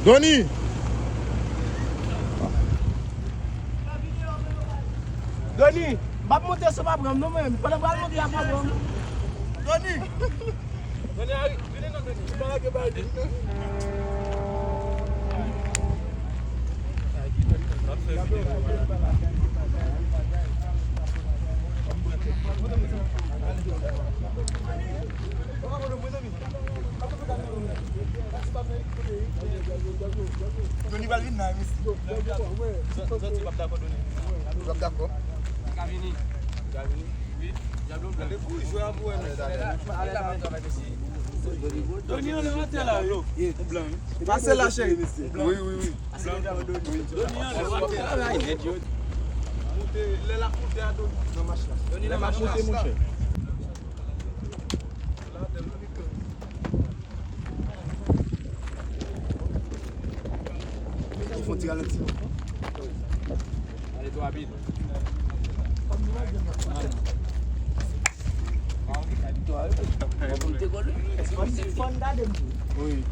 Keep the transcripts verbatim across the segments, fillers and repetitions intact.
Doni! Doni, m ap monte san pa pran m non, men pandan m pral monte a pa pran m. Doni! Doni, ari, vini non, Doni. Ou pa lage bal di. Doni pral vin la, mesi. Zòt, zòt, zòt, pa dakò, Doni. Zòt dakò. Li ka vini. Li ka vini. Wi. Diablo blan. Gade pou jwè a pou wè, men. Ale la, travay, mesi. Doni, anlè atè la, yo. Blan. Pase la, cheri. Wi, wi, wi. Doni, anlè atè la, nèt, yo. Moute, lè l ap moute a, Doni. Nan mach la. Doni, nan mach la. Monte, monchè. Fon ti ralanti. Ale twò rapid. Wi.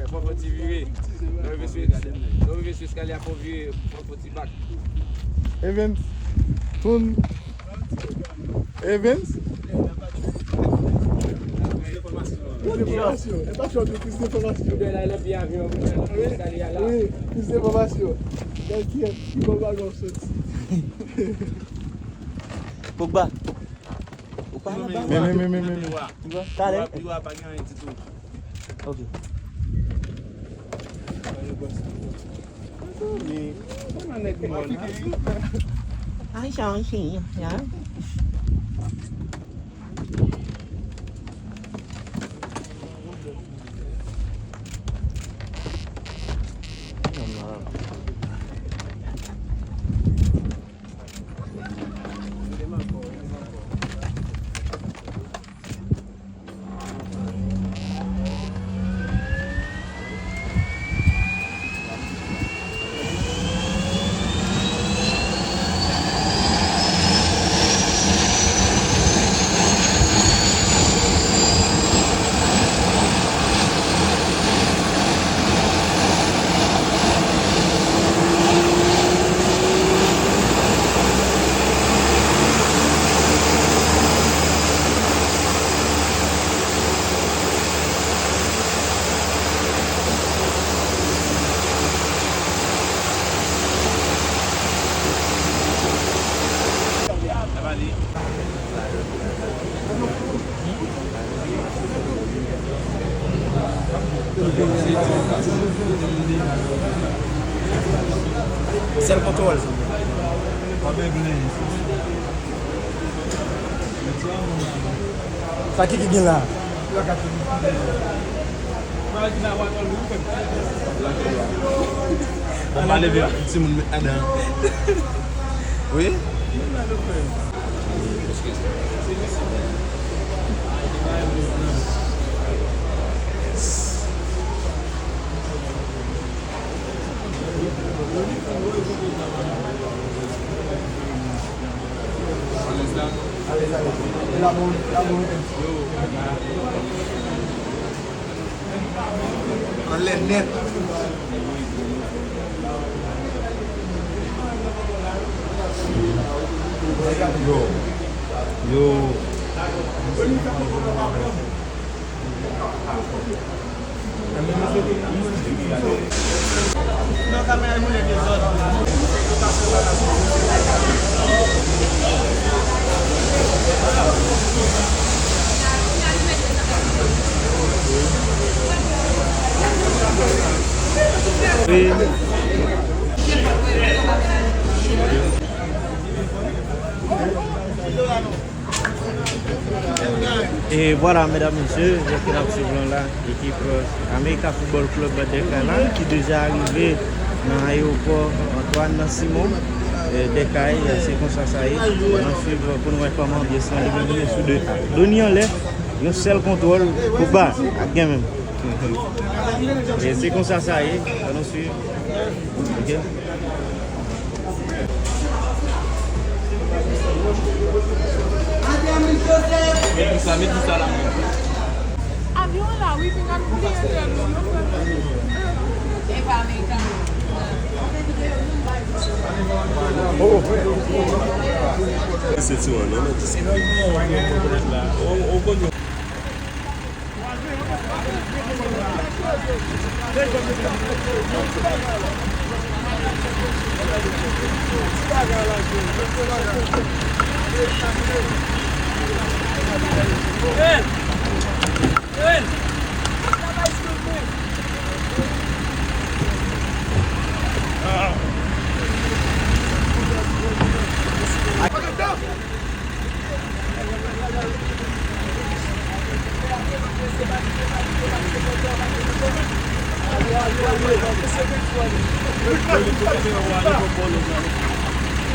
Fò fè ti vire. Lè w rive sou, lè w rive sou eskalye a, fò vire, fò fè ti bak. Evans. Toun. Evans. Plis enfòmasyon. E pa chòt, plis enfòmasyon. Wi, plis enfòmasyon. Gad kiyès ki bon balon soti. Pogba. Ou pa nan bal. Men, men, men, men, men, men. Talè. Li pa gen anyen ditou. Ok. Ay, change, ya. Sèl kontwòl. Sa ki, ki gen la? Bon, pa leve ak timoun met ladan. Wi. Anlè nèt. Yo. Yo. E vwala, medam, mesye, jan ke n ap swiv lan la, ekip, eh, America Football Club Dèkay la, ki deja rive nan ayewopò Antoine Simon, eh, Dèkay, eh, se konsa sa ye. N ap swiv pou n wè kòman anbyans lan li menm sou de. Doni anlè, yon sèl kontwòl, Pogba, ap gen menm. E se konsa sa ye, ann swiv. Ok. Met sa, met sa la menm. Avyon an la, wi. Se ti wan, non, men ti.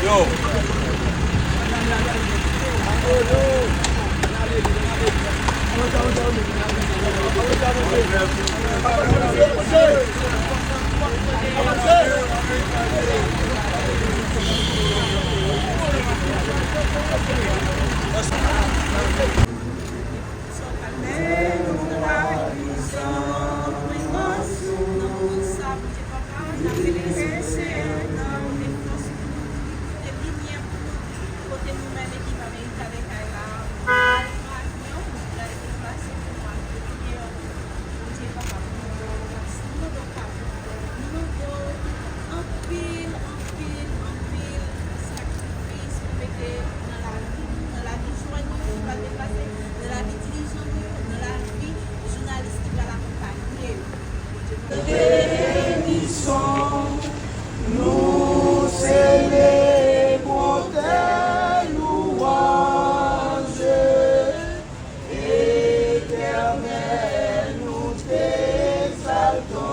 Yo. Bondye papa, nou mande w pase, nou mande w padon. Nou mande w anpil, anpil, anpil sakrifis ou mete nan lavi nou, nan lavi jwèn yo ki pral deplase, nan lavi dirijan nou yo, nan lavi jounalis ki pral akonpanye yo. Bondye papa. Benison, nou selebre otè louwanj. Etènèl, nou te egzalte w,